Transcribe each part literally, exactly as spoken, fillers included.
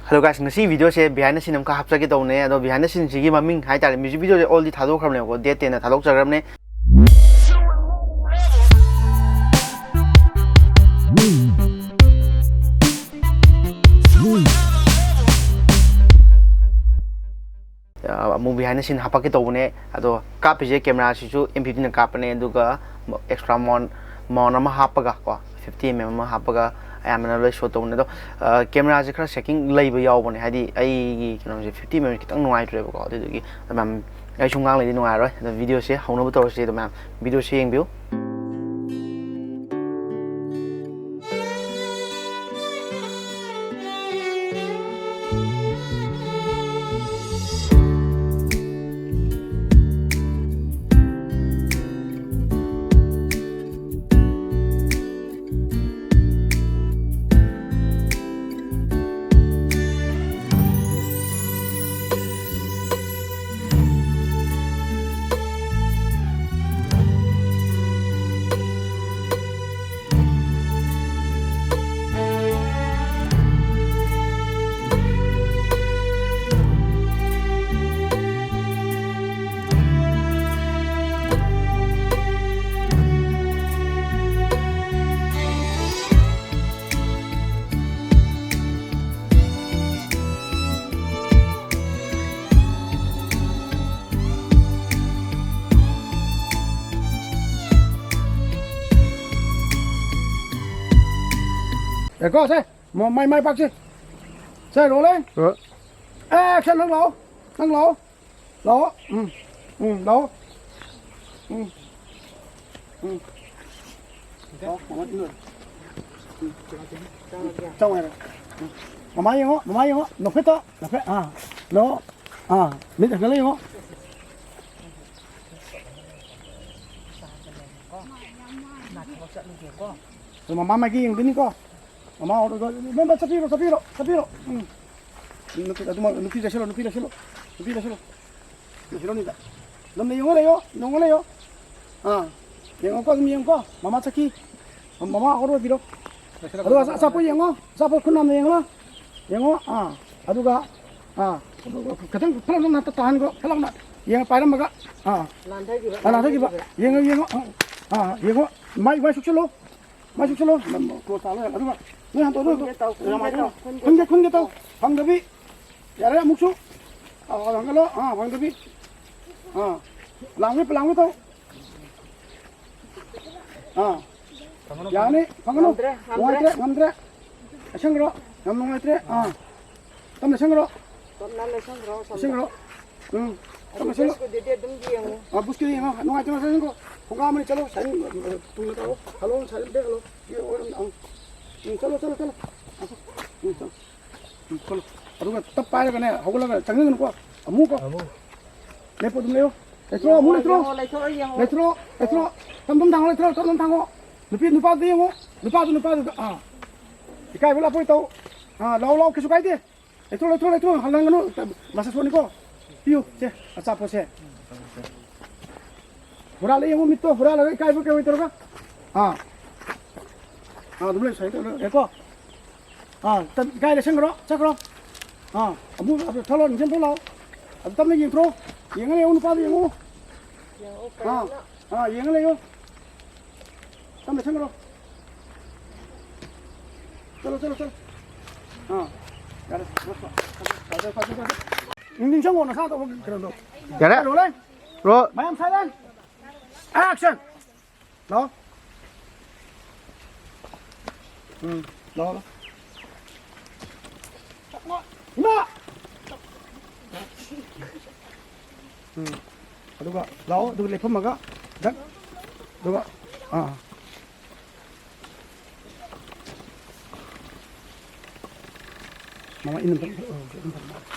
Hello guys, ꯉꯁꯤ video say behind the scene ꯑꯃꯈꯛ ꯍꯥꯞꯆꯒꯦ ꯇꯧꯕꯅꯦ꯫ ꯑꯗꯣ behind the scene ꯁꯤꯒꯤ ꯃꯃꯤꯡ ꯍꯥꯏꯇꯥꯔꯦ, music video ꯁꯦ already ꯊꯥꯗꯣꯛꯈ꯭ꯔꯕꯅꯦꯕꯀꯣ, date ten ꯗ ꯊꯥꯗꯣꯛꯆꯈ꯭ꯔꯕꯅꯦ꯫ ꯑ, ꯑꯃꯨꯛ behind the scene ꯍꯥꯄꯛꯀꯦ ꯇꯧꯕꯅꯦ꯫ ꯑꯗꯣ ꯀꯥꯞꯄꯤꯁꯦ camera ꯁꯤꯁꯨ M fifty ꯅ ꯀꯥꯞꯄꯅꯦ, ꯑꯗꯨꯒ extra mount, mount ꯑꯃ ꯍꯥꯞꯄꯒ ꯀꯣ, fifty M M ꯑꯃ ꯍꯥꯞꯄꯒ ꯑꯌꯥꯝꯕꯅ ꯂꯣꯏ shoot ꯇꯧꯕꯅꯦ꯫ ꯑꯗꯣ, ꯑ, camera ꯁꯦ ꯈꯔ shaking ꯂꯩꯕ ꯌꯥꯎꯕꯅꯦ, ꯍꯥꯏꯗꯤ ꯑꯩꯒꯤ ꯀꯩꯅꯣꯁꯦ fifty M M ꯁꯦ ꯈꯤꯇꯪ ꯅꯨꯡꯉꯥꯏꯇ꯭ꯔꯦꯕꯀꯣ, ꯑꯗꯨꯗꯨꯒꯤ꯫ ꯑꯗꯣ ꯃꯌꯥꯝ, ꯑꯩ ꯁꯨꯝ ꯉꯥꯡ ꯂꯩꯗꯤ ꯅꯨꯡꯉꯥꯏꯔꯣꯏ꯫ ꯑꯗꯣ video ꯁꯦ ꯍꯧꯅꯕ ꯇꯧꯔꯁꯤ꯫ ꯑꯗꯣ ꯃꯌꯥꯝ video ꯁꯦ ꯌꯦꯡꯕꯤꯌꯨ꯫ ꯌꯥꯏꯀꯣ, ꯁꯦ꯫ ꯃ-, ꯃꯥꯏ, ꯃꯥꯏ ꯄꯥꯛꯁꯤ꯫ ꯁꯦ, rolling꯫ ꯑ꯫ Action, ꯅꯪ ꯂꯥꯛꯑꯣ꯫ ꯅꯪ ꯂꯥꯛꯑꯣ꯫ ꯂꯥꯛꯑꯣ꯫ ꯎꯝ꯫ ꯎꯝ, ꯂꯥꯛꯑꯣ꯫ ꯎꯝ꯫ ꯎꯝ꯫ ꯂꯥꯛꯑꯣ, ꯃꯃꯥ ꯏꯜꯂꯨ꯫ ꯎꯝ꯫ ꯆꯪꯉꯣ ꯍꯥꯏꯔꯣ꯫ ꯎꯝ꯫ ꯃꯃꯥ ꯌꯦꯡꯉꯣ, ꯃꯃꯥ ꯌꯦꯡꯉꯣ꯫ ꯅꯈꯨꯠꯇꯣ, ꯅꯈꯨꯠ꯫ ꯑꯥ꯫ ꯂꯥꯛꯑꯣ꯫ ꯑꯥ꯫ ꯃꯤꯠ ꯍꯦꯟꯒꯠꯂ ꯌꯦꯡꯉꯣ꯫ ꯃꯃꯥ ꯃꯥꯏꯀꯩ ꯌꯦꯡꯗꯣꯏꯅꯤꯀꯣ꯫ ꯃꯃꯥ ꯑꯣꯔꯗꯔ, ꯃꯦꯝꯕꯔ ꯆꯠꯄꯤꯔꯣ, ꯆꯠꯄꯤꯔꯣ, ꯆꯠꯄꯤꯔꯣ꯫ ꯎꯝ꯫ ꯅꯨꯄꯤ, ꯑꯗꯨꯃꯛ, ꯅꯨꯄꯤ ꯆꯠꯁꯤꯜꯂꯣ, ꯅꯨꯄꯤ ꯆꯠꯁꯤꯜꯂꯣ, ꯅꯨꯄꯤ ꯆꯠꯁꯤꯜꯂꯣ꯫ ꯅꯨꯄꯤꯔꯣꯅꯤꯗ꯫ ꯑꯗꯨꯝ ꯌꯦꯡꯉꯣ ꯂꯩꯌꯣ, ꯌꯦꯡꯉꯣ ꯂꯩꯌꯣ꯫ ꯑꯥ꯫ ꯌꯦꯡꯉꯣꯀꯣ, ꯑꯗꯨꯝ ꯌꯦꯡꯉꯣꯀꯣ꯫ ꯃꯃꯥ ꯆꯠꯈꯤ꯫ ꯃꯃꯥ ꯑꯣꯔꯗꯔ ꯑꯣꯏꯕꯤꯔꯣ꯫ ꯑꯗꯣ ꯑꯆꯥ-, ꯑꯆꯥꯄꯣꯠ ꯌꯦꯡꯉꯣ꯫ ꯑꯆꯥꯄꯣꯠ ꯈꯨꯠ ꯅꯥꯝꯅ ꯌꯦꯡꯉꯣ꯫ ꯌꯦꯡꯉꯣ꯫ ꯑꯥ꯫ ꯑꯗꯨꯒ, ꯑꯥ, ꯈꯤꯇꯪ ꯐꯠ ꯂꯥꯎꯅ ꯅꯥꯛꯇ ꯇꯥꯍꯟꯈꯣ꯫ ꯐꯠ ꯂꯥꯎꯅ ꯌꯦꯡꯉ ꯄꯥꯏꯔꯝꯃꯒ꯫ ꯑꯥ꯫ ꯂꯥꯟꯊꯈꯤꯕ꯫ ꯑꯥ, ꯂꯥꯟꯊꯈꯤꯕ꯫ ꯂꯥꯟꯊꯈꯤꯕ꯫ ꯌꯦꯡꯉꯣ, ꯌꯦꯡꯉꯣ꯫ ꯑꯥ, ꯑꯥ, ꯌꯦꯡꯉꯣ꯫ ꯃꯥꯏ, ꯃꯥꯏ ꯁꯨꯛꯆꯜꯂꯣ꯫ ꯃꯥꯏ ꯁꯨꯛꯆꯜꯂꯣ꯫ ꯅꯝ-, close ꯇꯥ ꯂꯣꯏꯔꯦ꯫ ꯑꯗꯨꯒ ꯅꯣꯏ ꯍꯟꯗꯣꯛꯑꯣ, ꯅꯣꯏ ꯈꯨꯟꯒꯦ ꯍꯟꯗꯣꯛꯑꯣ꯫ ꯇꯧ, ꯌꯥꯝ ꯈꯨꯟꯒꯦ ꯍꯥꯏꯗꯣ꯫ ꯇꯧ꯫ ꯈꯨꯟꯒꯦ, ꯈꯨꯟꯒꯦ ꯇꯧ꯫ ꯐꯪꯗꯕꯤ꯫ ꯌꯥꯔꯦ, ꯑꯃꯨꯛꯁꯨ꯫ ꯑꯥ, ꯍꯟꯒꯠꯂꯣ꯫ ꯑꯥ, ꯐꯪꯗꯕꯤ꯫ ꯑꯥ꯫ ꯂꯥꯡꯒꯦ, ꯂꯥꯡꯒꯦ ꯇꯧ꯫ ꯑꯥ꯫ ꯌꯥꯅꯤ, ꯐꯪꯒꯅꯨ꯫ ꯉꯝꯗ꯭ꯔꯦ, ꯉꯝꯗ꯭ꯔꯦ꯫ ꯅꯨꯡꯉꯥꯏꯇ꯭ꯔꯦ, ꯉꯝꯗ꯭ꯔꯦ꯫ ꯂꯩꯁꯟꯈ꯭ꯔꯣ꯫ ꯌꯥꯝ ꯅꯨꯡꯉꯥꯏꯇ꯭ꯔꯦ꯫ ꯑꯥ꯫ ꯇꯞꯅ ꯂꯩꯁꯟꯈ꯭ꯔꯣ꯫ ꯇꯞꯅ ꯂꯩꯁꯟꯈ꯭ꯔꯣ, ꯁꯣꯝꯗ꯫ ꯂꯩꯁꯟꯈ꯭ꯔꯣ꯫ ꯎꯝ꯫ ꯑꯗꯨ ꯇꯞꯅ ꯂꯩꯁꯟꯈ꯭ꯔꯣ꯫ ꯕꯨꯁꯀꯨꯗꯨꯗꯤ ꯑꯗꯨꯝ ꯌꯦꯡꯉꯨ꯫ ꯑꯥ, ꯕꯨꯁꯀꯨꯗꯤ ꯌꯦꯡꯉꯣ꯫ ꯅꯨꯡꯉꯥꯏꯇ꯭ꯔꯦ, ꯂꯩꯁꯟꯈ꯭ꯔꯣ꯫ ꯈꯣꯡꯒꯥ ꯑꯃꯅꯤ ꯆꯠꯂꯣ꯫ ꯁꯥꯏꯟ, ꯇꯨꯡꯗ ꯇꯧꯔꯣ꯫ ꯍꯜꯂꯣ, ꯁꯥꯏꯟ ꯕꯦꯛ ꯍꯜꯂꯣ꯫ ꯁꯤ ꯑꯣꯏꯔꯣꯝꯗ, ꯑꯥ꯫ ꯎꯝ, ꯆꯠꯂꯣ, ꯆꯠꯂꯣ, ꯆꯠꯂꯣ꯫ ꯎꯝ, ꯆꯠꯂꯣ꯫ ꯎꯝ, ꯆꯠꯂꯣ꯫ ꯑꯗꯨꯒ ꯇꯞ ꯄꯥꯏꯔꯒꯅꯦ, ꯍꯧꯒꯠꯂꯒ ꯆꯪꯁꯤꯟꯒꯅꯨꯀꯣ꯫ ꯑꯃꯨꯛꯀꯣ꯫ ꯑꯃꯨꯛ꯫ ꯂꯦꯞꯄꯨ, ꯑꯗꯨꯝ ꯂꯩꯌꯨ꯫ ꯂꯩꯊꯣꯛꯑꯣ, ꯑꯃꯨꯛ ꯌꯦꯡꯉꯣ, ꯂꯩꯊꯣꯛꯑꯣ꯫ ꯌꯦꯡꯉꯣ, ꯂꯩꯊꯣꯛꯑꯣ, ꯌꯦꯡꯉꯣ꯫ ꯂꯩꯊꯣꯛꯑꯣ꯫ ꯇꯞ ꯇꯞ ꯊꯥꯡꯉꯣ, ꯂꯩꯊꯣꯛꯑꯣ꯫ ꯇꯞ ꯇꯞ ꯊꯥꯡꯉꯣ꯫ ꯅꯨꯄꯤ, ꯅꯨꯄꯥꯗꯨꯗ ꯌꯦꯡꯉꯣ꯫ ꯅꯨꯄꯥꯗꯨ, ꯅꯨꯄꯥꯗꯨꯗ꯫ ꯑꯥ꯫ ꯏꯀꯥꯏꯕ ꯂꯥꯛꯄꯣꯏ ꯇꯧ꯫ ꯑꯥ, ꯂꯥꯎ, ꯂꯥꯎ, ꯀꯩꯁꯨ ꯀꯥꯏꯗꯦ꯫ ꯂꯩꯊꯣꯛ, ꯂꯩꯊꯣꯛ, ꯂꯩꯊꯣꯛ꯫ ꯍꯜꯂꯪꯒꯅꯨ꯫ ꯃꯁꯥ ꯁꯣꯛꯅꯤꯀꯣ꯫ ꯄꯤꯌꯨ, ꯁꯦ, ꯑꯆꯥꯄꯣꯠꯁꯦ꯫ ꯍꯨꯔꯥꯜꯂꯦ ꯌꯦꯡꯉꯨ, ꯃꯤꯠꯇꯣ ꯍꯨꯔꯥꯜꯂꯒ ꯏꯀꯥꯏꯕ ꯀꯩꯑꯣꯏ ꯇꯧꯔꯒ꯫ ꯑꯥ꯫ ꯑꯥ, ꯑꯗꯨꯝ ꯂꯩ, ꯁꯥꯏꯗ ꯂꯩ, ꯀꯣ꯫ ꯑꯥ, ꯇꯞ-, ꯏꯀꯥꯏ ꯂꯩꯁꯟꯈ꯭ꯔꯣ, ꯆꯠꯈ꯭ꯔꯣ꯫ ꯑꯥ, ꯑꯃꯨꯛ ꯑꯗꯨ ꯊꯣꯛꯂꯛꯑꯣ, ꯅꯤꯡꯁꯤꯡ ꯊꯣꯛꯂꯛꯑꯣ꯫ ꯑꯗꯨ ꯇꯞꯅ ꯌꯦꯡꯊ꯭ꯔꯣ꯫ ꯌꯦꯡꯉ ꯂꯩꯌꯣ, ꯅꯨꯄꯥꯗꯣ ꯌꯦꯡꯉꯣ꯫ ꯌꯦꯡꯉꯣ, ꯑꯥ, ꯀꯩꯅꯣ? ꯑꯥ, ꯌꯦꯡꯉ ꯂꯩꯌꯣ꯫ ꯇꯞꯅ ꯆꯪꯈ꯭ꯔꯣ꯫ ꯆꯠꯂꯣ, ꯆꯠꯂꯣ, ꯆꯠꯂꯣ꯫ ꯑꯥ, ꯌꯥꯔꯦ, ꯐꯖꯩ, ꯐꯖꯩ, ꯐꯖꯩ꯫ ꯅꯤꯡꯁꯤꯡꯉꯣ, ꯅꯁꯥꯗꯣ ꯑꯃꯨꯛ ꯀꯩꯅꯣꯗꯣ꯫ ꯌꯥꯔꯦ꯫ ꯀꯩꯅꯣ, ꯂꯩ꯫ ꯔꯣ꯫ ꯃꯌꯥꯝ silent꯫ Action! ꯂꯥꯛꯑꯣ꯫ ꯎꯝ, ꯂꯥꯛꯑꯣ, ꯂꯥꯛꯑꯣ꯫ ꯏꯃꯥ! ꯎꯝ, ꯑꯗꯨꯒ ꯂꯥꯛꯑꯣ, ꯑꯗꯨꯒ ꯂꯦꯞꯐꯝꯃꯒ ꯗꯛ, ꯑꯗꯨꯒ, ꯑꯥ꯫ ꯃꯃꯥ ꯏꯟ ꯑꯝꯇꯪ, ꯑ, ꯑꯝꯇꯪ,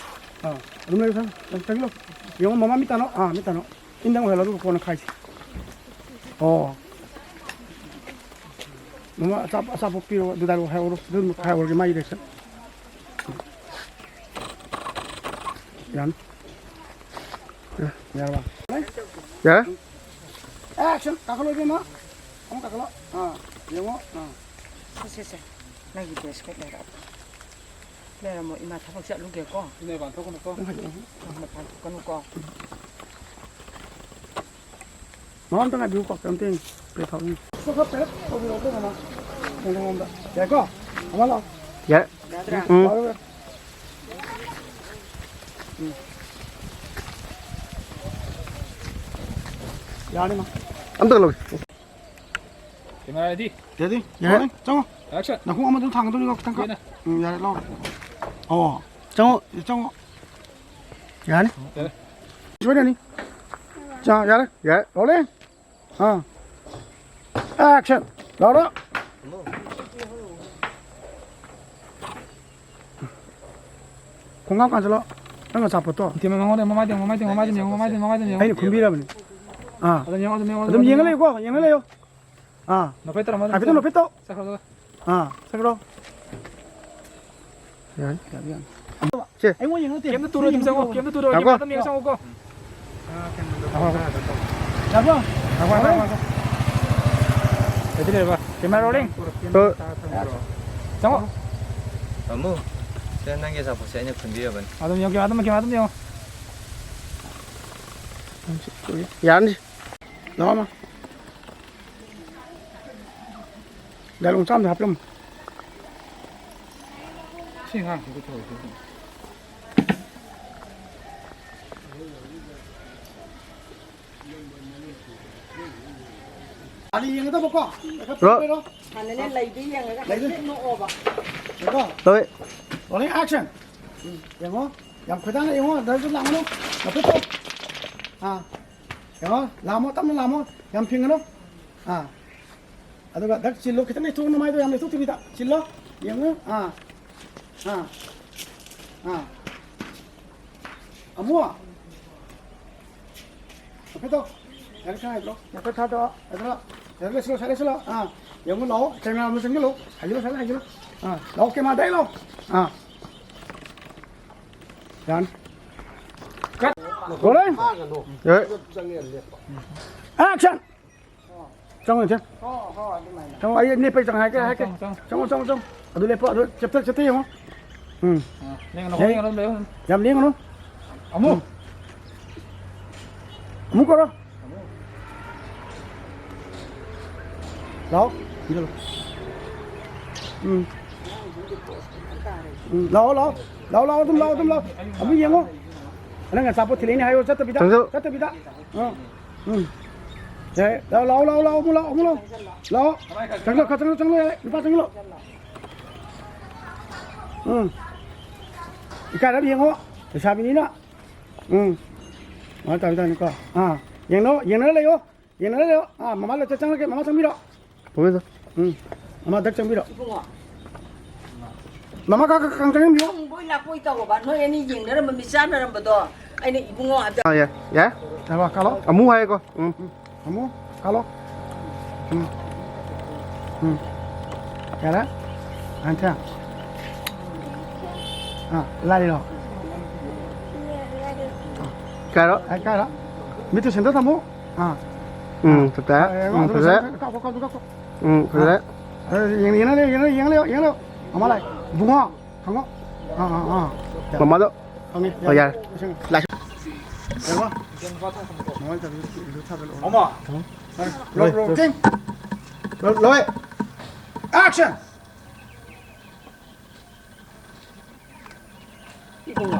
ꯑꯥ, ꯑꯗꯨꯝ ꯂꯩꯌꯨ, ꯁꯥꯔ꯫ ꯆꯪ-, ꯆꯪꯁꯤꯜꯂꯣ꯫ ꯌꯦꯡꯉꯣ, ꯃꯃꯥ ꯃꯤꯠ ꯇꯥꯅꯣ꯫ ꯑꯥ, ꯃꯤꯠ ꯇꯥꯅꯣ꯫ ꯏꯟꯗꯪ ꯑꯣꯏꯍꯜꯂꯣ, ꯑꯗꯨꯒ ꯀꯣꯟꯅ ꯈꯥꯏꯁꯤ꯫ ꯑꯣ꯫ ꯃꯃꯥ, ꯑꯆꯥ-, ꯑꯆꯥꯄꯣꯠ ꯄꯤꯔꯣ, ꯑꯗꯨ ꯗꯥꯏꯂꯣꯛ ꯍꯥꯏꯍꯧꯔꯣ꯫ ꯑꯗꯨ ꯑꯃꯨꯛ ꯍꯥꯏꯍꯧꯔꯒꯦ, ꯃꯥꯒꯤ reaction꯫ ꯌꯥꯅꯤ꯫ ꯑꯦ, ꯌꯥꯔꯕ? ꯌꯥꯔꯦ? Action! ꯀꯥꯈꯠꯂꯣ, ꯏꯕꯦꯝꯃ꯫ ꯑꯃꯨꯛ ꯀꯥꯈꯠꯂꯣ꯫ ꯑꯥ, ꯌꯦꯡꯉꯣ꯫ ꯑꯥ꯫ ꯁꯦ, ꯁꯦ, ꯁꯦ꯫ ꯅꯪꯒꯤ basket ꯂꯩꯔꯛꯑꯣ꯫ ꯂꯩꯔꯝꯃꯣ, ꯏꯃꯥ ꯊꯕꯛ ꯆꯠꯂꯨꯒꯦꯀꯣ꯫ ꯏꯅꯦ, ꯃꯄꯥꯟ ꯊꯣꯛꯀꯅꯨꯀꯣ꯫ ꯃꯄꯥꯟ ꯊꯣꯛꯀꯅꯨꯀꯣ꯫ ꯃꯃꯥ ꯑꯝꯇ ꯉꯥꯏꯕꯤꯌꯨꯀꯣ, ꯀꯩꯅꯣꯝꯇ ꯌꯦꯡꯒꯦ꯫ ꯄ꯭ꯂꯦꯠ ꯊꯥꯎ ꯌꯦꯡꯒꯦ꯫ ꯌꯥꯏꯀꯣ? ꯑꯃ ꯂꯥꯛꯑꯣ꯫ ꯌꯥꯔꯦ꯫ ꯎꯝ꯫ ꯂꯥꯛꯑꯣ꯫ ꯎꯝ꯫ ꯌꯥꯅꯤ, ꯃꯥ꯫ ꯑꯝꯇ ꯂꯧꯒꯦ꯫ Camera ready. ꯔꯦꯗꯤ? ꯌꯥꯔꯦ꯫ ꯔꯣꯂꯤꯡ, ꯆꯪꯉꯣ꯫ ꯑꯦꯛꯁꯟ꯫ ꯅꯈꯣꯡ ꯑꯃꯗꯨ ꯊꯥꯡꯒꯗꯧꯅꯤꯀꯣ, ꯈꯤꯇꯪ ꯈꯛ꯫ ꯌꯦꯅ꯫ ꯎꯝ, ꯌꯥꯔꯦ, ꯂꯥꯎꯔꯣ꯫ ꯑꯣ꯫ ꯆꯪꯉꯣ꯫ ꯆꯪꯉꯣ꯫ ꯌꯥꯅꯤ꯫ ꯌꯥꯔꯦ꯫ ꯁꯣꯏꯗꯅꯤ꯫ ꯆꯥ, ꯌꯥꯔꯦ꯫ ꯌꯥꯔꯦ꯫ ꯔꯣꯂꯤꯡ꯫ ꯑꯥ꯫ ꯑꯦꯛꯁꯟ꯫ ꯂꯥꯎꯔꯣ꯫ ꯈꯣꯡꯒꯥꯎ ꯀꯥꯟꯁꯤꯜꯂꯣ꯫ ꯅꯪ ꯑꯆꯥꯄꯣꯠꯇꯣ꯫ ꯏꯇꯦꯝ, ꯃꯉꯣꯟꯗ ꯃꯃꯥꯏꯗ ꯌꯦꯡꯉꯣ, ꯃꯃꯥꯏꯗ ꯌꯦꯡꯉꯣ, ꯃꯃꯥꯏꯗ ꯌꯦꯡꯉꯣ, ꯃꯃꯥꯏꯗ ꯌꯦꯡꯉꯣ, ꯃꯃꯥꯏꯗ ꯌꯦꯡꯉꯣ꯫ ꯑꯩꯅ ꯈꯨꯝꯕꯤꯔꯕꯅꯤ꯫ ꯑꯥ꯫ ꯑꯗꯨꯝ ꯌꯦꯡꯉꯣ, ꯑꯗꯨꯝ ꯌꯦꯡꯉꯣ, ꯑꯗꯨꯝ ꯑꯗꯨꯝ ꯌꯦꯡꯉ ꯌꯦꯡꯉꯣ꯫ ꯂꯩꯌꯨꯀꯣ, ꯌꯦꯡꯉ ꯂꯩꯌꯨ꯫ ꯑꯥ꯫ ꯅꯣꯛꯐꯦꯠ ꯇꯧꯔꯝꯃꯣ, ꯑꯗꯨꯝ ꯍꯥꯏꯐꯦꯠꯇꯪ ꯅꯣꯛꯐꯦꯠ ꯇꯧ꯫ ꯆꯠꯈ꯭ꯔꯣ, ꯆꯠꯈ꯭ꯔꯣ꯫ ꯑꯥ꯫ ꯆꯠꯈ꯭ꯔꯣ꯫ ꯌꯥꯅꯤ, ꯌꯥꯅꯤ, ꯌꯥꯅꯤ꯫ ꯁꯦ꯫ ꯑꯩꯉꯣꯟꯗ ꯌꯦꯡꯉꯣ, ꯀꯩꯝꯇ ꯇꯨꯔꯣꯏ, ꯑꯗꯨꯝ ꯆꯪꯉꯣ, ꯀꯩꯝꯇ ꯇꯨꯔꯣꯏ, ꯉꯥꯏꯈꯣ꯫ ꯀꯩꯝꯇ ꯌꯦꯡꯉꯣ, ꯆꯪꯉꯣꯀꯣ꯫ ꯉꯥꯏꯈꯣ, ꯉꯥꯏꯈꯣ, ꯉꯥꯏꯈꯣ꯫ ꯔꯦꯗꯤ ꯂꯩꯔꯕ? Camera rolling. ꯆꯪꯉꯣ꯫ ꯇꯥꯃꯣ, ꯁꯦ ꯅꯪꯒꯤ ꯑꯆꯥꯄꯣꯠꯁꯦ ꯑꯩꯅ ꯈꯨꯟꯕꯤꯔꯕꯅꯤ꯫ ꯑꯗꯨꯝ ꯌꯦꯡꯉꯣ, ꯀꯦꯃꯦꯔꯥ ꯑꯗꯨꯝ, ꯀꯦꯃꯦꯔꯥ ꯑꯗꯨꯝ ꯌꯦꯡꯉꯣ꯫ ꯌꯥꯔꯅꯤ꯫ ꯂꯥꯛꯑꯣ, ꯃꯥ꯫ ꯒꯥꯔꯤ ꯃꯆꯥ ꯑꯝꯗ ꯍꯥꯞꯄꯤꯔꯝꯃꯣ꯫ ꯁꯤ ꯑꯉꯥꯡꯁꯤꯕꯨ ꯇꯧꯔꯤꯁꯤꯕꯨ꯫ ꯑꯅꯤ ꯌꯦꯡꯒꯗꯕꯀꯣ? ꯔꯣ꯫ ꯍꯥꯟꯅꯅꯦ ꯂꯩꯗꯨ ꯌꯦꯡꯉꯒ ꯂꯩꯗꯨ꯫ ꯍꯥꯏꯐꯦꯠ ꯅꯣꯛꯑꯣꯕ꯫ ꯌꯦꯡꯉꯣ꯫ ꯍꯣꯏ꯫ Rolling action. ꯎꯝ, ꯌꯦꯡꯉꯣ꯫ ꯌꯥꯝ ꯈꯣꯏꯗꯥꯅ ꯌꯦꯡꯉꯣ꯫ ꯑꯗꯨꯗꯁꯨ ꯂꯥꯡꯒꯅꯨ꯫ ꯅꯈꯨꯠꯇꯣ꯫ ꯑꯥ꯫ ꯌꯦꯡꯉꯣ꯫ ꯂꯥꯝꯃꯣ, ꯇꯞꯅ ꯂꯥꯝꯃꯣ꯫ ꯌꯥꯝ ꯐꯤꯡꯒꯅꯨ꯫ ꯑꯥ꯫ ꯑꯗꯨꯒ ꯗꯛ ꯆꯤꯜꯂꯣ꯫ ꯈꯤꯇꯪ ꯂꯩꯊꯣꯛꯑꯣ, ꯅꯃꯥꯏꯗꯣ ꯌꯥꯝ ꯂꯩꯊꯣꯛꯇꯕꯤꯗ꯫ ꯆꯤꯜꯂꯣ꯫ ꯌꯦꯡꯉꯨ꯫ ꯑꯥ꯫ ꯑꯥ꯫ ꯑꯥ꯫ ꯑꯃꯨ꯫ ꯅꯈꯨꯠꯇꯣ꯫ ꯌꯥꯔꯦ, ꯈꯔ ꯍꯥꯏꯗ꯭ꯔꯣ? ꯅꯈꯨꯠ ꯊꯥꯗꯣꯛꯑꯣ꯫ ꯍꯥꯏꯗ꯭ꯔꯣ? ꯌꯥꯔꯦ, ꯂꯩꯁꯤꯜꯂꯣ, ꯁꯥꯏ ꯂꯩꯁꯤꯜꯂꯣ꯫ ꯑꯥ꯫ ꯌꯦꯡꯉꯨ, ꯂꯥꯛꯑꯣ꯫ ꯀꯦꯃꯦꯔꯥ ꯑꯃ ꯆꯪꯁꯤꯜꯂꯣ꯫ ꯍꯥꯏꯖꯤꯜꯂꯣ, ꯁꯥꯏ ꯍꯥꯏꯖꯤꯜꯂꯣ꯫ ꯑꯥ꯫ ꯂꯥꯛꯑꯣ, ꯀꯦꯃꯦꯔꯥꯗ ꯑꯩ ꯂꯥꯛꯑꯣ꯫ ꯑꯥ꯫ ꯌꯥꯅꯤ꯫ ꯀꯠ꯫ ꯔꯣꯂꯤꯡ꯫ ꯌꯥꯔꯦ꯫ ꯑꯦꯛꯁꯟ꯫ ꯆꯪꯉꯣ, ꯏꯆꯦ꯫ ꯆꯪꯉꯣ, ꯑꯩ ꯂꯦꯞꯄ ꯆꯪꯉꯛꯀꯦ, ꯍꯥꯏꯔꯛꯀꯦ꯫ ꯆꯪꯉꯣ, ꯆꯪꯉꯣ, ꯆꯪꯉꯣ꯫ ꯆꯪꯉꯣ, ꯆꯪꯉꯣ, ꯆꯪꯉꯣ꯫ ꯑꯗꯨ ꯂꯦꯞꯄꯣ, ꯑꯗꯨ ꯆꯦꯞꯇ, ꯆꯦꯞꯇ ꯌꯦꯡꯉꯣ꯫ ꯎꯝ꯫ ꯑꯥ, ꯂꯦꯡꯒꯅꯨ, ꯂꯦꯡ-, ꯂꯦꯡꯒꯅꯨ, ꯂꯦꯡꯒꯅꯨ꯫ ꯌꯥꯝ ꯂꯦꯡꯒꯅꯨ꯫ ꯑꯃꯨ꯫ ꯎꯝ꯫ ꯑꯃꯨꯛ ꯀꯧꯔꯣ꯫ ꯂꯥꯛꯑꯣ꯫ ꯁꯤꯗ ꯂꯥꯛꯑꯣ꯫ ꯎꯝ꯫ ꯎꯝ, ꯂꯥꯛꯑꯣ, ꯂꯥꯛꯑꯣ꯫ ꯂꯥꯛꯑꯣ, ꯂꯥꯛꯑꯣ, ꯑꯗꯨꯝ ꯂꯥꯛꯑꯣ, ꯑꯗꯨꯝ ꯂꯥꯛꯑꯣ꯫ ꯑꯃꯨꯛ ꯌꯦꯡꯉꯣ꯫ ꯅꯪ ꯑꯆꯥꯄꯣꯠ ꯊꯤꯜꯂꯛꯏꯅꯦ ꯍꯥꯏꯌꯣ, ꯆꯠꯇꯕꯤꯗ, ꯆꯪꯖꯧ꯫ ꯆꯠꯇꯕꯤꯗ꯫ ꯑꯥ꯫ ꯎꯝ꯫ ꯌꯥꯔꯦ꯫ ꯂꯥꯛꯑꯣ, ꯂꯥꯛꯑꯣ, ꯂꯥꯛꯑꯣ, ꯂꯥꯛꯑꯣ, ꯑꯃꯨꯛ ꯂꯥꯛꯑꯣ, ꯑꯃꯨꯛ ꯂꯥꯛꯑꯣ꯫ ꯂꯥꯛꯑꯣ꯫ ꯆꯪꯉꯛꯑꯣ, ꯆꯪꯉꯛꯑꯣ, ꯆꯪꯉꯛꯑꯣ, ꯌꯥꯔꯦ꯫ ꯅꯨꯄꯥ ꯆꯪꯉꯛꯑꯣ꯫ ꯎꯝ꯫ ꯏꯀꯥꯏꯔꯕ ꯌꯦꯡꯉꯣ꯫ ꯂꯩꯁꯥꯕꯤꯅꯤꯅ꯫ ꯎꯝ꯫ ꯃꯥ ꯇꯧꯔꯤ ꯇꯧꯔꯤꯅꯤꯀꯣ꯫ ꯑꯥ꯫ ꯌꯦꯡꯅꯧ-, ꯌꯦꯡꯅꯔ ꯂꯩꯌꯣ꯫ ꯌꯦꯡꯅꯔ ꯂꯩꯌꯣ꯫ ꯑꯥ, ꯃꯃꯥ ꯂꯣꯏ ꯆꯪꯉꯛꯀꯦ꯫ ꯃꯃꯥ ꯆꯪꯕꯤꯔꯣ꯫ ꯊꯣꯛꯂꯛꯑꯣ꯫ ꯎꯝ꯫ ꯃꯃꯥ ꯗꯛ ꯆꯪꯕꯤꯔꯣ꯫ ꯏꯕꯨꯡꯉꯣ꯫ ꯃꯃꯥ ꯀ-, ꯀ-, ꯀ-, ꯆꯪꯕꯤꯌꯣ꯫ ꯈꯪꯕꯣꯏ ꯂꯥꯛꯄꯣꯏ ꯇꯧꯔꯕ? ꯅꯣꯏ ꯑꯅꯤ ꯌꯦꯡꯅꯔꯝꯕ, ꯃꯤꯠ ꯆꯥꯟꯅꯔꯝꯕꯗꯣ ꯑꯩꯅ ꯏꯕꯨꯡꯉꯣ ꯍꯥꯏꯕꯗ ꯑꯥ, ꯌꯥꯏ, ꯌꯥꯏ꯫ ꯌꯥꯔꯕ? ꯀꯥꯂꯣ꯫ ꯑꯃꯨ ꯍꯥꯏꯌꯦꯀꯣ꯫ ꯎꯝ꯫ ꯎꯝ꯫ ꯑꯃꯨ꯫ ꯀꯥꯂꯣ꯫ ꯎꯝ꯫ ꯎꯝ꯫ ꯌꯥꯔꯦ? ꯍꯟꯊ꯫ ꯑꯥ, ꯂꯥꯔꯤꯔꯣ? ꯀꯥꯏꯔꯣ? ꯑꯥ, ꯀꯥꯏꯔꯣ? ꯃꯤꯠꯇꯨ ꯁꯦꯟꯇꯔ ꯊꯝꯃꯨ꯫ ꯑꯥ꯫ ꯎꯝ, ꯑꯥ꯫ ꯆꯞ ꯆꯥꯔꯦ꯫ ꯑꯥ, ꯌꯦꯡꯉꯣ, ꯎꯝ, ꯑꯗꯨꯒ ꯐꯖꯔꯦ꯫ ꯁꯦꯟꯇꯔ ꯀꯥꯞꯄꯣ, ꯀꯥꯞꯄꯣ, ꯀꯥꯞꯄꯣ꯫ ꯎꯝ, ꯐꯖꯔꯦ꯫ ꯑꯥ꯫ ꯑꯥ, ꯌꯦꯡ-, ꯌꯦꯡꯍꯜꯂꯦ, ꯌꯦꯡꯍꯜꯂꯦ, ꯌꯦꯡꯍꯜꯂꯦ, ꯌꯦꯡꯍꯜꯂꯦ꯫ ꯃꯃꯥ ꯂꯥꯛꯑꯦ꯫ ꯏꯕꯨꯡꯉꯣ, ꯍꯪꯉꯣ꯫ ꯑꯥ, ꯑꯥ, ꯑꯥ꯫ ꯃꯃꯥꯗꯣ꯫ ꯍꯪꯉꯦ, ꯑꯣ, ꯌꯥꯔꯦ꯫ ꯌꯥꯔꯦ꯫ ꯂꯥꯛ-꯫ ꯌꯦꯡꯉꯣ꯫ ꯃꯃꯥ ꯆꯠꯂꯨ, ꯏꯔꯨ ꯊꯥꯗꯣꯛꯑꯣ꯫ ꯃꯃꯥ꯫ ꯊꯝꯃꯣ꯫ ꯂꯣꯏ, ꯂꯣꯏ, ꯂꯣꯏ꯫ ꯂꯣꯏ꯫ Action! ꯏꯕꯨꯡꯉꯣ,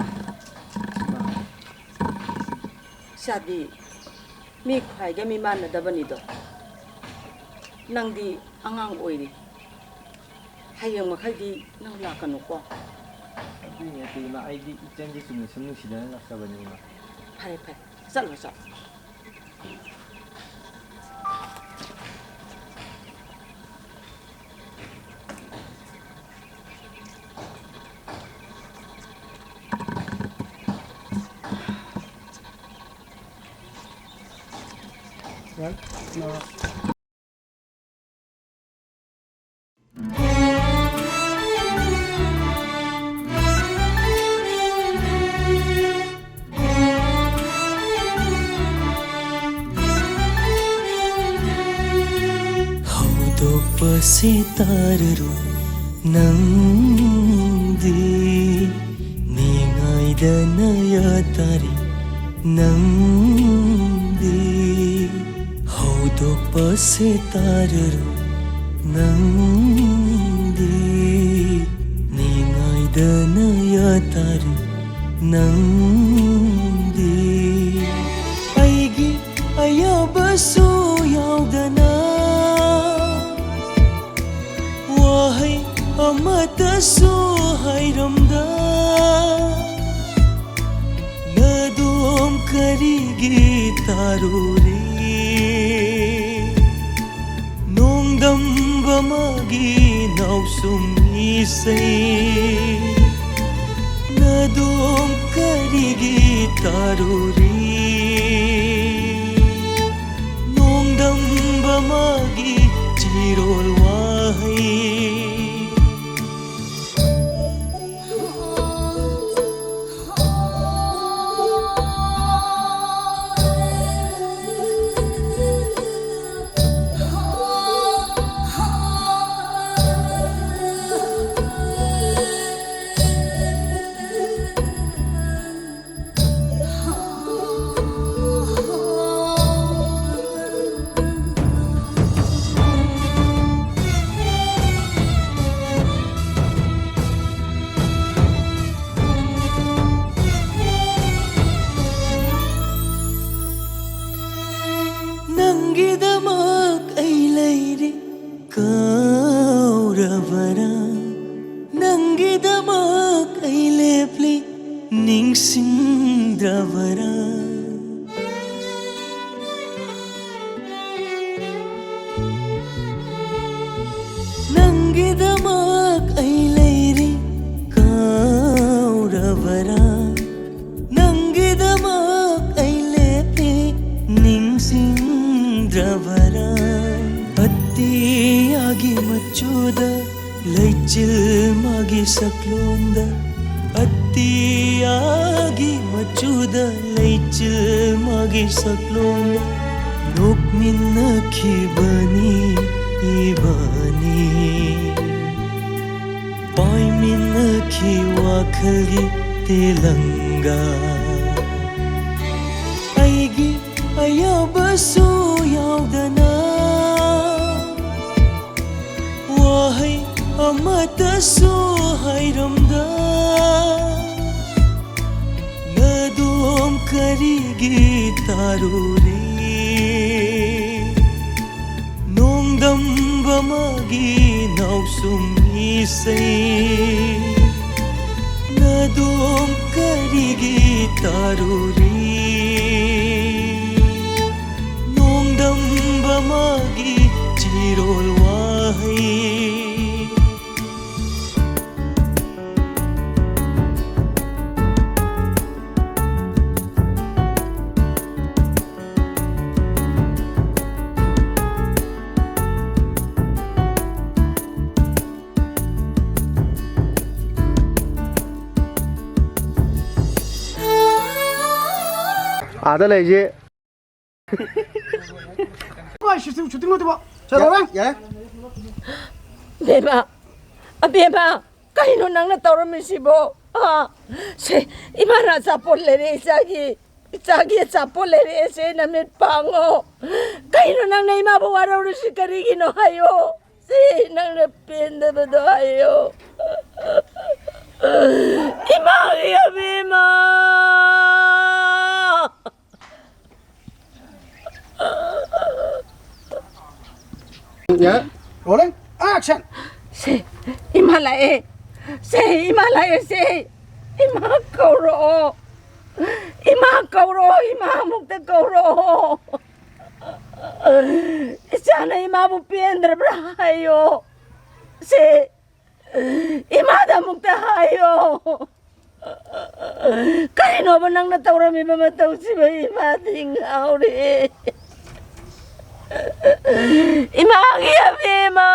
ꯏꯆꯥꯗꯤ ꯃꯤ ꯈ꯭ꯋꯥꯏꯒ ꯃꯤ ꯃꯥꯟꯅꯗꯕꯅꯤꯗꯣ꯫ ꯅꯪꯗꯤ ꯑꯉꯥꯡ ꯑꯣꯏꯔꯤ꯫ ꯍꯌꯦꯡ ꯃꯈꯩꯗꯤ ꯅꯪ ꯂꯥꯛꯀꯅꯨꯀꯣ꯫ ꯑꯗꯨꯏ ꯅꯠꯇꯦ, ꯏꯃꯥ, ꯑꯩꯗꯤ ꯏꯆꯟꯁꯦ ꯆꯨꯝꯅ ꯁꯨꯝ ꯅꯨꯡꯁꯤꯗꯅ ꯂꯥꯛꯆꯕꯅꯤ, ꯏꯃꯥ꯫ ꯐꯔꯦ, ꯐꯔꯦ꯫ ꯆꯠꯂꯣ, ꯆꯠꯂꯣ꯫ ꯍꯧꯗꯣꯛꯄꯁꯤ ꯇꯥꯔꯔꯣꯏ ꯅꯪ ꯅꯤꯡꯉꯥꯏꯗꯅ ꯌꯥꯇꯥꯔꯤ ꯅꯪꯗꯤ꯫ ꯍꯧꯗꯣꯛꯄꯁꯦ ꯇꯥꯔꯔꯣ ꯅꯪꯗꯤ꯫ ꯅꯤꯡꯉꯥꯏꯗꯅ ꯌꯥꯇꯥꯔꯤ ꯅꯪꯗꯤ꯫ ꯑꯩꯒꯤ ꯑꯌꯥꯕꯁꯨ ꯌꯥꯎꯗꯅ ꯋꯥꯍꯩ ꯑꯃꯠꯇꯁꯨ ꯍꯥꯏꯔꯝꯗ ꯅꯗꯣꯝ ꯀꯔꯤꯒꯤ ꯇꯥꯔꯨꯔꯤ? ꯅꯣꯡꯗꯝꯕ ꯃꯥꯒꯤ ꯅꯥꯎꯁꯨꯝ ꯏꯁꯩ ꯅꯗꯣꯝ ꯀꯔꯤꯒꯤ ꯇꯥꯔꯨꯔꯤ? ꯅꯣꯡꯗꯝꯕ ꯃꯥꯒꯤ ꯆꯤꯔꯣꯜ ꯋꯥꯍꯩ꯫ ꯅꯪꯒꯤꯗꯃꯛ ꯑꯩ ꯂꯩꯔꯤ ꯀꯧꯔꯕꯔꯥ? ꯅꯪꯒꯤꯗꯃꯛ ꯑꯩ ꯂꯦꯞꯂꯤ ꯅꯤꯡꯁꯤꯡꯗ꯭ꯔꯕꯔꯥ? ꯅꯪꯒꯤꯗꯃꯛ ꯑꯩ ꯂꯩꯔꯤ ꯀꯧꯔꯕꯔꯥ? ꯅꯪꯒꯤꯗꯃꯛ ꯑꯩ ꯂꯦꯞꯂꯤ ꯅꯤꯡꯁꯤꯡꯗ꯭ꯔꯕꯔꯥ? ꯑꯇꯤꯌꯥꯒꯤ ꯃꯆꯨꯗ ꯂꯩꯆꯤꯜ ꯃꯥꯒꯤ ꯁꯛꯂꯣꯟꯗ, ꯑꯇꯤꯌꯥꯒꯤ ꯃꯆꯨꯗ ꯂꯩꯆꯤꯜ ꯃꯥꯒꯤ ꯁꯛꯂꯣꯟꯗ ꯅꯣꯛꯃꯤꯟꯅꯈꯤꯕꯅꯤ ꯏꯕꯥꯅꯤ꯫ ꯄꯥꯏꯃꯤꯟꯅ ꯈꯤ ꯋꯥꯈꯜꯒꯤ ꯇꯦꯂꯪꯒ ꯑꯩꯒꯤ ꯑꯌꯥꯕꯁꯨ ꯌꯥꯎꯗꯅ ꯋꯥꯍꯩ ꯑꯃꯠꯇꯁꯨ ꯍꯥꯏꯔꯝꯗ ꯅꯗꯣꯝ ꯀꯔꯤꯒꯤ ꯇꯥꯔꯨꯔꯦ ꯅꯣꯡꯗꯝꯕ ꯃꯥꯒꯤ ꯅꯥꯎꯁꯨꯝ ꯏꯁꯩ ꯅꯗꯣꯝ ꯀꯔꯤꯒꯤ ꯇꯥꯔꯨꯔꯤ ꯅꯣꯡꯗꯝꯕ ꯃꯥꯒꯤ ꯆꯤꯔꯣꯜ ꯋꯥꯍꯩ ꯑꯥꯗ ꯂꯩꯁꯦ꯫ ꯀꯣꯏ ꯁꯨꯇꯤꯡ, ꯁꯨꯇꯤꯡ ꯂꯣꯏꯗ꯭ꯔꯤꯕꯣ? ꯁꯦ, ꯂꯧꯔꯦ꯫ ꯌꯥꯔꯦ꯫ ꯕꯦꯝꯃ, ꯑꯕꯦꯝꯃ, ꯀꯩꯅꯣ ꯅꯪꯅ ꯇꯧꯔꯝꯃꯤꯁꯤꯕꯣ? ꯑꯥ, ꯁꯦ, ꯏꯃꯥꯅ ꯑꯆꯥꯄꯣꯠ ꯂꯩꯔꯦ ꯏꯆꯥꯒꯤ, ꯏꯆꯥꯒꯤ ꯑꯆꯥꯄꯣꯠ ꯂꯩꯔꯦ, ꯁꯦ, ꯅꯃꯤꯠ ꯄꯥꯡꯉꯣ꯫ ꯀꯩꯅꯣ ꯅꯪꯅ ꯏꯃꯥꯕꯨ ꯋꯥꯔꯧꯔꯤꯁꯤ ꯀꯔꯤꯒꯤꯅꯣ ꯍꯥꯏꯌꯣ? ꯁꯦ, ꯅꯪꯅ ꯄꯦꯟꯗꯕꯗꯣ ꯍꯥꯏꯌꯣ꯫ ꯏꯃꯥꯒꯤ ꯑꯕꯦꯝꯃ! ꯌꯥ, rolling, action! ꯁꯦ, ꯏꯃꯥ ꯂꯥꯛꯑꯦ꯫ ꯁꯦ, ꯏꯃꯥ ꯂꯥꯛꯑꯦ, ꯁꯦ꯫ ꯏꯃꯥ ꯀꯧꯔꯛꯑꯣ꯫ ꯏꯃꯥ ꯀꯧꯔꯛꯑꯣ, ꯏꯃꯥ ꯑꯃꯨꯛꯇ ꯀꯧꯔꯛꯑꯣ꯫ ꯏꯆꯥꯅ ꯏꯃꯥꯕꯨ ꯄꯦꯟꯗ꯭ꯔꯕ꯭ꯔꯥ ꯍꯥꯏꯌꯣ꯫ ꯁꯦ, ꯏꯃꯥꯗ ꯑꯃꯨꯛꯇ ꯍꯥꯏꯌꯣ꯫ ꯀꯔꯤꯅꯣꯕ ꯅꯪꯅ ꯇꯧꯔꯝꯃꯤꯕ ꯃꯇꯧꯁꯤꯕꯨ? ꯏꯃꯥꯗꯤ ꯉꯥꯎꯔꯦ꯫ ꯏꯃꯥꯒꯤ ꯑꯕꯦꯝꯃ!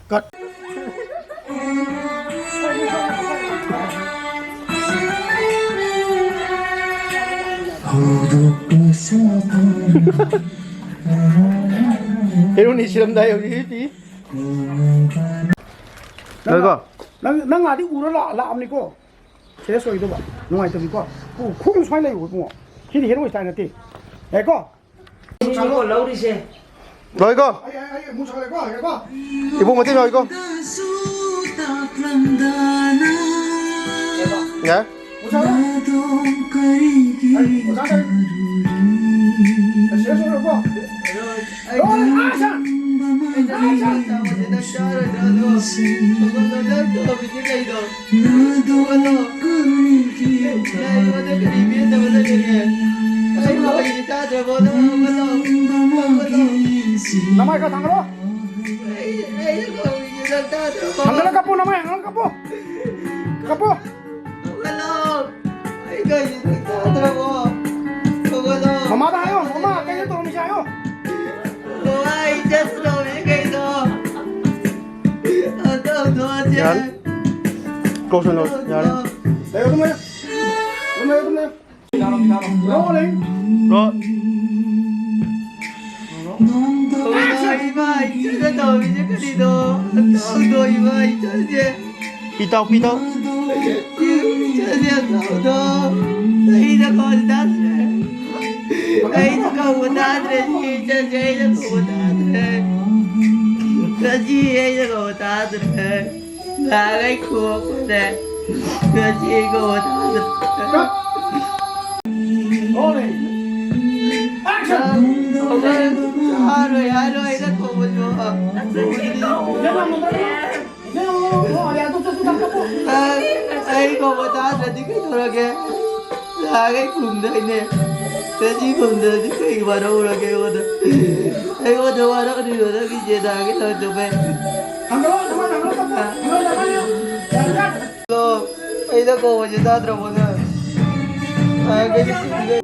Cut. ꯍꯧꯗꯣꯛꯄ ꯁꯥꯐꯝ ꯍꯦꯔꯣꯅꯤ ꯁꯤꯔꯝꯗꯥꯏ ꯍꯧꯖꯤꯛ ꯍꯤꯞꯄꯤ꯫ ꯂꯣꯏꯀꯣ? ꯅꯪ, ꯅꯪ ꯑꯥꯗꯤ ꯎꯔ ꯂꯥꯛ-, ꯂꯥꯛꯑꯕꯅꯤꯀꯣ꯫ ꯁꯦꯔꯤꯌꯁ ꯑꯣꯏꯒꯗꯧꯕ꯫ ꯅꯨꯡꯉꯥꯏꯇꯕꯅꯤꯀꯣ꯫ ꯈꯣꯡ ꯁꯨꯃꯥꯏꯅ ꯂꯩꯌꯣ ꯏꯕꯨꯡꯉꯣ꯫ ꯁꯤꯗꯤ ꯍꯦꯔꯣ ꯁ꯭ꯇꯥꯏꯜ ꯅꯠꯇꯦ꯫ ꯌꯥꯏꯀꯣ? ꯂꯧꯔꯤꯁꯦ꯫ ꯂꯣꯏꯀꯣ? ꯑꯩ, ꯑꯩ, ꯑꯩ ꯑꯃꯨꯛ ꯁꯥꯒꯠꯂꯦꯀꯣ, ꯌꯥꯏꯀꯣ? ꯏꯕꯨꯡ ꯃꯇꯦꯡ ꯌꯥꯎꯏꯀꯣ? ꯌꯥꯏ꯫ ꯑꯣꯖꯥ ꯀꯔꯤ? ꯑꯩ, ꯑꯣꯖꯥ ꯀꯔꯤ? ꯑꯩ ꯁꯦꯔꯤꯌꯁ ꯑꯣꯏꯔꯣꯀꯣ? Role action! ꯑꯦꯛꯁꯟ! ꯅꯃꯥꯏ ꯈꯔ ꯊꯥꯡꯒꯠꯂꯣ꯫ ꯊꯥꯡꯒꯠꯂ ꯀꯞꯄꯨ, ꯅꯃꯥꯏ ꯍꯥꯡꯒꯠꯂ ꯀꯞꯄꯨ꯫ ꯀꯞꯄꯨ꯫ ꯃꯃꯥꯗ ꯍꯥꯏꯌꯣ, "ꯃꯃꯥ, ꯀꯩꯅꯣ ꯇꯧꯔꯝꯃꯤꯁꯦ?" ꯍꯥꯏꯌꯣ꯫ ꯌꯥꯔꯦ꯫ ꯀ꯭ꯂꯣꯖ ꯑꯣꯏꯅ ꯌꯥꯔꯦ꯫ ꯂꯩꯌꯣ, ꯑꯗꯨꯝ ꯂꯩꯌꯣ꯫ ꯑꯗꯨꯝ ꯂꯩꯌꯣ, ꯑꯗꯨꯝ ꯂꯩꯌꯣ꯫ ꯔꯣꯂꯤꯡ꯫ ꯔꯣ-, ꯏꯃꯥ, ꯏꯆꯟꯗ ꯇꯧꯔꯤꯁꯦ ꯀꯔꯤꯅꯣ? ꯇꯧꯗꯣ, ꯏꯃꯥ, ꯏꯆꯟꯁꯦ꯫ ꯄꯤꯇꯥꯎ, ꯄꯤꯇꯥꯎ꯫ ꯏꯆꯟꯁꯦ ꯇꯧꯗꯣ꯫ ꯑꯩꯅ ꯀꯧꯕ ꯇꯥꯗ꯭ꯔꯦ꯫ ꯑꯩꯅ ꯀꯧꯕ ꯇꯥꯗ꯭ꯔꯦ꯫ ꯁꯤ ꯏꯆꯟꯁꯦ ꯑꯩꯅ ꯀꯧꯕ ꯇꯥꯗ꯭ꯔꯦ꯫ ꯉꯁꯤ ꯑꯩꯅ ꯀꯧꯕ ꯇꯥꯗ꯭ꯔꯦ꯫ ꯅꯍꯥꯟꯈꯩ ꯈꯨꯝꯃꯛꯄꯅꯦ꯫ ꯉꯁꯤ ꯑꯩ ꯀꯧꯕ ꯇꯥꯗ꯭ꯔꯦ꯫ ꯔꯣꯂꯤꯡ꯫ ꯑꯦꯛꯁꯟ! ꯍꯥꯏꯔꯣꯏ, ꯍꯥꯏꯔꯣꯏ, ꯑꯩꯅ ꯀꯧꯕꯁꯨ꯫ ꯑꯩ ꯀꯧꯕ ꯇꯥꯗ꯭ꯔꯗꯤ ꯀꯩꯗꯧꯔꯒꯦ? ꯅꯍꯥꯟꯈꯩ ꯈꯨꯝꯗꯣꯏꯅꯦ꯫ ꯉꯁꯤ ꯈꯨꯝꯗ꯭ꯔꯗꯤ ꯀꯩ ꯋꯥꯔꯧꯔꯒꯦ ꯑꯩꯉꯣꯟꯗ? ꯑꯩꯉꯣꯟꯗ ꯋꯥꯔꯧꯔꯤꯔꯣ ꯅꯪꯒꯤꯁꯦ ꯅꯍꯥꯟꯈꯩ ꯇꯧꯔꯝꯗꯕꯩ? ꯍꯜꯂꯣ, ꯑꯩꯅ ꯀꯧꯕꯁꯦ ꯇꯥꯗ꯭ꯔꯕꯣ ꯅꯪ? ꯅꯍꯥꯟꯈꯩꯗꯤ ꯈꯨꯝꯗꯣꯏ-